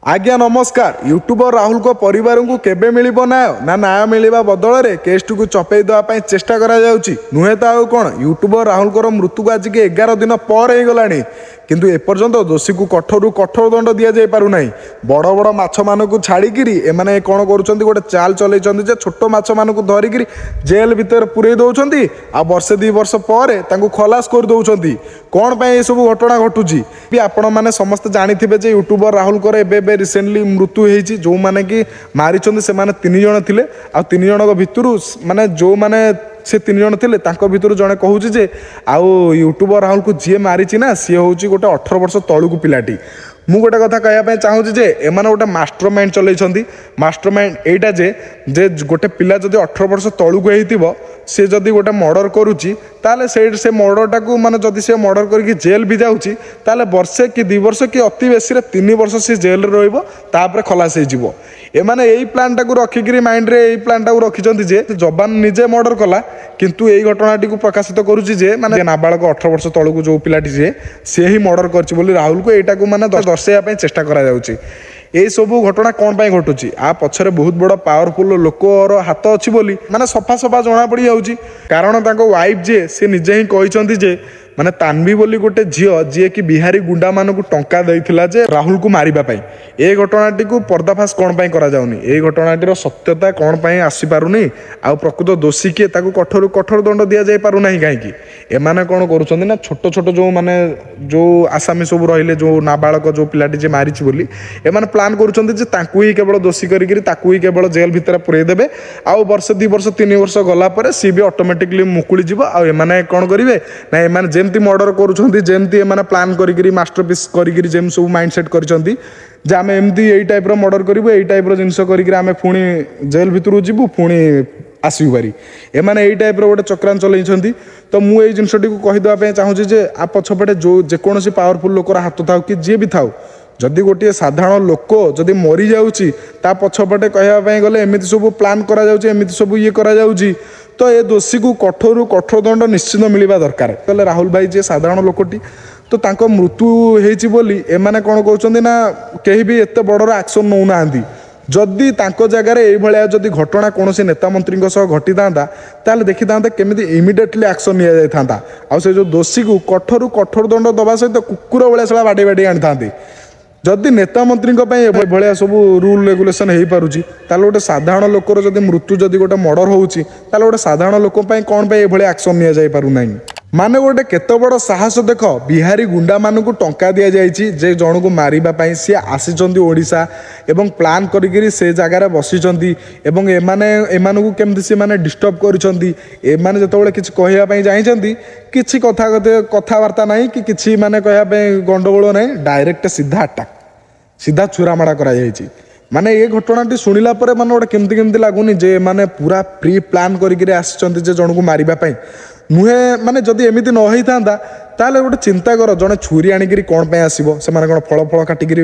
ଆଜ୍ଞା ନମସ୍କାର। ୟୁଟ୍ୟୁବର ରାହୁଲଙ୍କ ପରିବାରଙ୍କୁ କେବେ ମିଳିବ ନ୍ୟାୟ? ନା ନ୍ୟାୟ ମିଳିବା ବଦଳରେ କେସ୍ଟିକୁ ଚପେଇ ଦେବା ପାଇଁ ଚେଷ୍ଟା କରାଯାଉଛି? ନୁହେଁ ତ ଆଉ କ'ଣ? ୟୁଟ୍ୟୁବର ରାହୁଲଙ୍କର ମୃତ୍ୟୁକୁ ଆଜିକି 11 ଦିନ ପରେ ହେଇଗଲାଣି, କିନ୍ତୁ ଏପର୍ଯ୍ୟନ୍ତ ଦୋଷୀକୁ କଠୋରରୁ କଠୋର ଦଣ୍ଡ ଦିଆଯାଇ ପାରୁନାହିଁ। ବଡ଼ ବଡ଼ ମାଛମାନଙ୍କୁ ଛାଡ଼ିକିରି ଏମାନେ କ'ଣ କରୁଛନ୍ତି? ଗୋଟେ ଚାଲ ଚଲେଇଛନ୍ତି ଯେ ଛୋଟ ମାଛମାନଙ୍କୁ ଧରିକିରି ଜେଲ୍ ଭିତରେ ପୁରେଇ ଦେଉଛନ୍ତି ଆଉ ବର୍ଷେ 2 ବର୍ଷ ପରେ ତାଙ୍କୁ ଖଲାସ କରିଦେଉଛନ୍ତି। କ'ଣ ପାଇଁ ଏସବୁ ଘଟଣା ଘଟୁଛି ବି ଆପଣମାନେ ସମସ୍ତେ ଜାଣିଥିବେ ଯେ ୟୁଟ୍ୟୁବର ରାହୁଲଙ୍କର ଏବେ ଏବେ ରିସେଣ୍ଟଲି ମୃତ୍ୟୁ ହେଇଛି। ଯେଉଁମାନେ କି ମାରିଛନ୍ତି, ସେମାନେ ତିନି ଜଣ ଥିଲେ। ଆଉ ତିନି ଜଣଙ୍କ ଭିତରୁ ମାନେ ଯେଉଁମାନେ ସେ ତିନି ଜଣ ଥିଲେ, ତାଙ୍କ ଭିତରୁ ଜଣେ କହୁଛି ଯେ ଆଉ ୟୁଟ୍ୟୁବର ରାହୁଲକୁ ଯିଏ ମାରିଛି ନା, ସିଏ ହେଉଛି ଗୋଟେ 18 ବର୍ଷ ତଳକୁ ପିଲାଟି। ମୁଁ ଗୋଟେ କଥା କହିବା ପାଇଁ ଚାହୁଁଛି ଯେ ଏମାନେ ଗୋଟେ ମାଷ୍ଟର ମାଇଣ୍ଡ ଚଲେଇଛନ୍ତି। ମାଷ୍ଟର ମାଇଣ୍ଡ ଏଇଟା ଯେ ଗୋଟେ ପିଲା ଯଦି 18 ବର୍ଷ ତଳକୁ ହେଇଥିବ, ସେ ଯଦି ଗୋଟେ ମର୍ଡ଼ର କରୁଛି, ତାହେଲେ ସେଇଠି ସେ ମର୍ଡ଼ରଟାକୁ ମାନେ ଯଦି ସେ ମର୍ଡ଼ର କରିକି ଜେଲ୍ ବି ଯାଉଛି, ତାହେଲେ ବର୍ଷେ କି 2 ବର୍ଷ କି ଅତି ବେଶୀରେ 3 ବର୍ଷ ସେ ଜେଲ୍ରେ ରହିବ, ତାପରେ ଖଲାସ ହେଇଯିବ। ଏମାନେ ଏଇ ପ୍ଲାନ୍ଟାକୁ ରଖିକିରି, ମାଇଣ୍ଡରେ ଏଇ ପ୍ଲାନ୍ଟାକୁ ରଖିଛନ୍ତି ଯେ ଯବାନ ନିଜେ ମର୍ଡ଼ର କଲା, କିନ୍ତୁ ଏଇ ଘଟଣାଟିକୁ ପ୍ରକାଶିତ କରୁଛି ଯେ ମାନେ ନାବାଳକ, 18 ବର୍ଷ ତଳକୁ ଯେଉଁ ପିଲାଟି ଯିଏ, ସିଏ ହିଁ ମର୍ଡ଼ର କରିଛି ବୋଲି ରାହୁଲକୁ, ଏଇଟାକୁ ମାନେ ଦର୍ଶାଇବା ପାଇଁ ଚେଷ୍ଟା କରାଯାଉଛି। ଏଇସବୁ ଘଟଣା କ'ଣ ପାଇଁ ଘଟୁଛି? ଆ ପଛରେ ବହୁତ ବଡ଼ ପାୱାରଫୁଲ ଲୋକର ହାତ ଅଛି ବୋଲି ମାନେ ସଫା ସଫା ଜଣା ପଡ଼ିଯାଉଛି। କାରଣ ତାଙ୍କ ୱାଇଫ୍ ଯିଏ, ସେ ନିଜେ ହିଁ କହିଛନ୍ତି ଯେ ମାନେ ତାନ୍ଭି ବୋଲି ଗୋଟେ ଝିଅ, ଯିଏକି ବିହାରୀ ଗୁଣ୍ଡାମାନଙ୍କୁ ଟଙ୍କା ଦେଇଥିଲା ଯେ ରାହୁଲକୁ ମାରିବା ପାଇଁ। ଏ ଘଟଣାଟିକୁ ପର୍ଦ୍ଦାଫାଶ କ'ଣ ପାଇଁ କରାଯାଉନି? ଏଇ ଘଟଣାଟିର ସତ୍ୟତା କ'ଣ ପାଇଁ ଆସିପାରୁନି? ଆଉ ପ୍ରକୃତ ଦୋଷୀ କିଏ, ତାକୁ କଠୋରରୁ କଠୋର ଦଣ୍ଡ ଦିଆଯାଇ ପାରୁନାହିଁ କାହିଁକି? ଏମାନେ କ'ଣ କରୁଛନ୍ତି ନା ଛୋଟ ଛୋଟ ଯେଉଁ ମାନେ ଯେଉଁ ଆସାମୀ ସବୁ ରହିଲେ, ଯେଉଁ ନାବାଳକ ଯେଉଁ ପିଲାଟି ଯିଏ ମାରିଛି ବୋଲି ଏମାନେ ପ୍ଲାନ୍ କରୁଛନ୍ତି ଯେ ତାଙ୍କୁ ହିଁ କେବଳ ଦୋଷୀ କରିକିରି ତାକୁ ହିଁ କେବଳ ଜେଲ୍ ଭିତରେ ପୁରେଇ ଦେବେ। ଆଉ ବର୍ଷ, 2 ବର୍ଷ, 3 ବର୍ଷ ଗଲା ପରେ ସିଏ ବି ଅଟୋମେଟିକଲି ମୁକୁଳି ଯିବ। ଆଉ ଏମାନେ କ'ଣ କରିବେ ନା ଏମାନେ ଯେମିତି ମର୍ଡ଼ର କରୁଛନ୍ତି, ଯେମିତି ଏମାନେ ପ୍ଲାନ୍ କରିକିରି, ମାଷ୍ଟର ପିସ୍ କରିକିରି, ଯେମିତି ସବୁ ମାଇଣ୍ଡ ସେଟ୍ କରିଛନ୍ତି ଯେ ଆମେ ଏମିତି ଏଇ ଟାଇପ୍ର ମର୍ଡ଼ର କରିବୁ, ଏଇ ଟାଇପ୍ର ଜିନିଷ କରିକିରି ଆମେ ପୁଣି ଜେଲ୍ ଭିତରକୁ ଯିବୁ, ପୁଣି ଆସିବୁ ଭାରି, ଏମାନେ ଏଇ ଟାଇପ୍ର ଗୋଟେ ଚକ୍ରାନ୍ତ ଚଲେଇଛନ୍ତି। ତ ମୁଁ ଏଇ ଜିନିଷଟିକୁ କହିଦେବା ପାଇଁ ଚାହୁଁଛି ଯେ ଆ ପଛପଟେ ଯେଉଁ ଯେକୌଣସି ପାୱାରଫୁଲ୍ ଲୋକର ହାତ ଥାଉ କି ଯିଏ ବି ଥାଉ, ଯଦି ଗୋଟିଏ ସାଧାରଣ ଲୋକ ଯଦି ମରିଯାଉଛି, ତା ପଛପଟେ କହିବା ପାଇଁ ଗଲେ ଏମିତି ସବୁ ପ୍ଲାନ୍ କରାଯାଉଛି, ଏମିତି ସବୁ ଇଏ କରାଯାଉଛି, ତ ଏ ଦୋଷୀକୁ କଠୋରରୁ କଠୋର ଦଣ୍ଡ ନିଶ୍ଚିତ ମିଳିବା ଦରକାର। ତାହେଲେ ରାହୁଲ ଭାଇ ଯିଏ ସାଧାରଣ ଲୋକଟି, ତ ତାଙ୍କ ମୃତ୍ୟୁ ହେଇଛି ବୋଲି ଏମାନେ କ'ଣ କହୁଛନ୍ତି ନା କେହି ବି ଏତେ ବଡ଼ର ଆକ୍ସନ୍ ନେଉନାହାନ୍ତି। ଯଦି ତାଙ୍କ ଜାଗାରେ ଏଇଭଳିଆ ଯଦି ଘଟଣା କୌଣସି ନେତା ମନ୍ତ୍ରୀଙ୍କ ସହ ଘଟିଥାନ୍ତା, ତାହେଲେ ଦେଖିଥାନ୍ତେ କେମିତି ଇମିଡ଼ିଏଟଲି ଆକ୍ସନ୍ ନିଆଯାଇଥାନ୍ତା ଆଉ ସେ ଯେଉଁ ଦୋଷୀକୁ କଠୋରରୁ କଠୋର ଦଣ୍ଡ ଦେବା ସହିତ କୁକୁର ଭଳିଆ ଶଳା ବାଡ଼େଇ ବାଡ଼େଇ ଆଣିଥାନ୍ତି। ଯଦି ନେତା ମନ୍ତ୍ରୀଙ୍କ ପାଇଁ ଏଭଳିଆ ସବୁ ରୁଲ୍ ରେଗୁଲେସନ୍ ହେଇପାରୁଛି, ତାହେଲେ ଗୋଟେ ସାଧାରଣ ଲୋକର ଯଦି ମୃତ୍ୟୁ, ଯଦି ଗୋଟେ ମର୍ଡ଼ର ହେଉଛି, ତାହେଲେ ଗୋଟେ ସାଧାରଣ ଲୋକ ପାଇଁ କ'ଣ ପାଇଁ ଏଭଳିଆ ଆକ୍ସନ୍ ନିଆଯାଇ ପାରୁନାହିଁ? ମାନେ ଗୋଟେ କେତେ ବଡ଼ ସାହସ ଦେଖ। ବିହାରୀ ଗୁଣ୍ଡାମାନଙ୍କୁ ଟଙ୍କା ଦିଆଯାଇଛି ଯେ ଜଣକୁ ମାରିବା ପାଇଁ। ସିଏ ଆସିଛନ୍ତି ଓଡ଼ିଶା ଏବଂ ପ୍ଲାନ୍ କରିକିରି ସେ ଜାଗାରେ ବସିଛନ୍ତି ଏବଂ ଏମାନେ ଏମାନଙ୍କୁ କେମିତି ସେମାନେ ଡିଷ୍ଟର୍ବ କରିଛନ୍ତି। ଏମାନେ ଯେତେବେଳେ କିଛି କହିବା ପାଇଁ ଯାଇଛନ୍ତି, କିଛି କଥା କଥାବାର୍ତ୍ତା ନାହିଁ କି କିଛି ମାନେ କହିବା ପାଇଁ ଗଣ୍ଡଗୋଳ ନାହିଁ, ଡାଇରେକ୍ଟ ସିଧା ଆଟାକ୍, ସିଧା ଛୁରାମାଡ଼ା କରାଯାଇଛି। ମାନେ ଏ ଘଟଣାଟି ଶୁଣିଲା ପରେ ମାନେ ଗୋଟେ କେମିତି କେମିତି ଲାଗୁନି ଯେ ଏମାନେ ପୁରା ପ୍ରି ପ୍ଲାନ୍ କରିକିରି ଆସିଛନ୍ତି ଯେ ଜଣକୁ ମାରିବା ପାଇଁ? ନୁହେଁ, ମାନେ ଯଦି ଏମିତି ନ ହେଇଥାନ୍ତା, ତାହେଲେ ଗୋଟେ ଚିନ୍ତା କର, ଜଣେ ଛୁରୀ ଆଣିକିରି କ'ଣ ପାଇଁ ଆସିବ? ସେମାନେ କ'ଣ ଫଳ ଫଳ କାଟିକିରି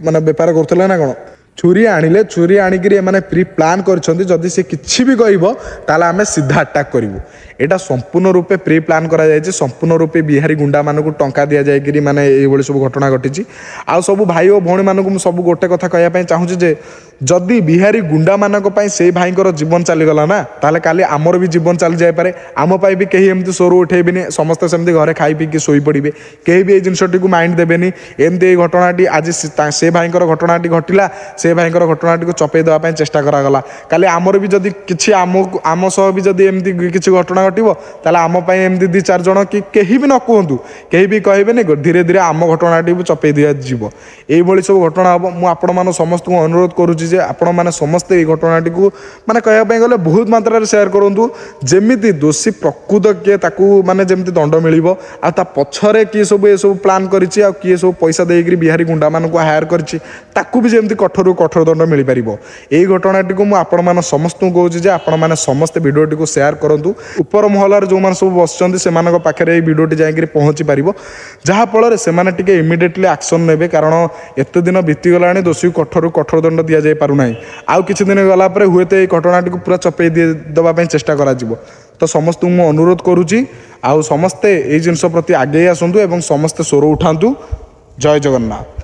ମାନେ ବେପାର କରୁଥିଲେ ନା କ'ଣ ଛୁରୀ ଆଣିଲେ? ଛୁରୀ ଆଣିକିରି ଏମାନେ ପ୍ରି ପ୍ଲାନ୍ କରିଛନ୍ତି, ଯଦି ସେ କିଛି ବି କହିବ ତାହେଲେ ଆମେ ସିଧା ଆଟାକ୍ କରିବୁ। ଏଇଟା ସମ୍ପୂର୍ଣ୍ଣ ରୂପେ ପ୍ରି ପ୍ଲାନ୍ କରାଯାଇଛି। ସମ୍ପୂର୍ଣ୍ଣ ରୂପେ ବିହାରୀ ଗୁଣ୍ଡାମାନଙ୍କୁ ଟଙ୍କା ଦିଆଯାଇକିରି ମାନେ ଏଇଭଳି ସବୁ ଘଟଣା ଘଟିଛି। ଆଉ ସବୁ ଭାଇ ଓ ଭଉଣୀମାନଙ୍କୁ ମୁଁ ସବୁ ଗୋଟେ କଥା କହିବା ପାଇଁ ଚାହୁଁଛି ଯେ ଯଦି ବିହାରୀ ଗୁଣ୍ଡାମାନଙ୍କ ପାଇଁ ସେଇ ଭାଇଙ୍କର ଜୀବନ ଚାଲିଗଲା ନା, ତାହେଲେ କାଲି ଆମର ବି ଜୀବନ ଚାଲି ଯାଇପାରେ। ଆମ ପାଇଁ ବି କେହି ଏମିତି ସ୍ୱର ଉଠେଇବେନି। ସମସ୍ତେ ସେମିତି ଘରେ ଖାଇ ପିଇକି ଶୋଇପଡ଼ିବେ। କେହି ବି ଏଇ ଜିନିଷଟିକୁ ମାଇଣ୍ଡ ଦେବେନି। ଏମିତି ଏଇ ଘଟଣାଟି ଆଜି ସେ ଭାଇଙ୍କର ଘଟଣାଟି ଘଟିଲା, ସେ ଭାଇଙ୍କର ଘଟଣାଟିକୁ ଚପେଇ ଦେବା ପାଇଁ ଚେଷ୍ଟା କରାଗଲା। କାଲି ଆମର ବି ଯଦି କିଛି ଆମକୁ ଆମ ସହ ବି ଯଦି ଏମିତି କିଛି ଘଟଣା ଘଟିବ, ତାହେଲେ ଆମ ପାଇଁ ଏମିତି ଦୁଇ ଚାରି ଜଣ କି କେହି ବି ନ କୁହନ୍ତୁ, କେହି ବି କହିବେନି। ଧୀରେ ଧୀରେ ଆମ ଘଟଣାଟି ବି ଚପେଇ ଦିଆଯିବ। ଏଇଭଳି ସବୁ ଘଟଣା ହେବ। ମୁଁ ଆପଣମାନ ସମସ୍ତଙ୍କୁ ଅନୁରୋଧ କରୁଛି ଯେ ଆପଣମାନେ ସମସ୍ତେ ଏଇ ଘଟଣାଟିକୁ ମାନେ କହିବା ପାଇଁ ଗଲେ ବହୁତ ମାତ୍ରାରେ ସେୟାର କରନ୍ତୁ, ଯେମିତି ଦୋଷୀ ପ୍ରକୃତ କିଏ, ତାକୁ ମାନେ ଯେମିତି ଦଣ୍ଡ ମିଳିବ ଆଉ ତା ପଛରେ କିଏ ସବୁ ଏସବୁ ପ୍ଲାନ୍ କରିଛି ଆଉ କିଏ ସବୁ ପଇସା ଦେଇକିରି ବିହାରୀ ଗୁଣ୍ଡାମାନଙ୍କୁ ହାୟାର କରିଛି, ତାକୁ ବି ଯେମିତି କଠୋରରୁ କଠୋର ଦଣ୍ଡ ମିଳିପାରିବ। ଏଇ ଘଟଣାଟିକୁ ମୁଁ ଆପଣମାନ ସମସ୍ତଙ୍କୁ କହୁଛି ଯେ ଆପଣମାନେ ସମସ୍ତେ ଭିଡ଼ିଓଟିକୁ ସେୟାର କରନ୍ତୁ। ଉପର ମହଲାରେ ଯେଉଁମାନେ ସବୁ ବସିଛନ୍ତି, ସେମାନଙ୍କ ପାଖରେ ଏଇ ଭିଡ଼ିଓଟି ଯାଇକିରି ପହଞ୍ଚି ପାରିବ, ଯାହାଫଳରେ ସେମାନେ ଟିକେ ଇମିଡ଼ିଏଟଲି ଆକ୍ସନ୍ ନେବେ। କାରଣ ଏତେ ଦିନ ବିତିଗଲାଣି, ଦୋଷୀକୁ କଠୋରରୁ କଠୋର ଦଣ୍ଡ ଦିଆଯାଇ ପାରୁନାହିଁ। ଆଉ କିଛି ଦିନ ଗଲା ପରେ ହୁଏତ ଏଇ ଘଟଣାଟିକୁ ପୁରା ଚପେଇ ଦିଏ ଦେବା ପାଇଁ ଚେଷ୍ଟା କରାଯିବ। ତ ସମସ୍ତଙ୍କୁ ମୁଁ ଅନୁରୋଧ କରୁଛି ଆଉ ସମସ୍ତେ ଏଇ ଜିନିଷ ପ୍ରତି ଆଗେଇ ଆସନ୍ତୁ ଏବଂ ସମସ୍ତେ ସ୍ୱର ଉଠାନ୍ତୁ। ଜୟ ଜଗନ୍ନାଥ।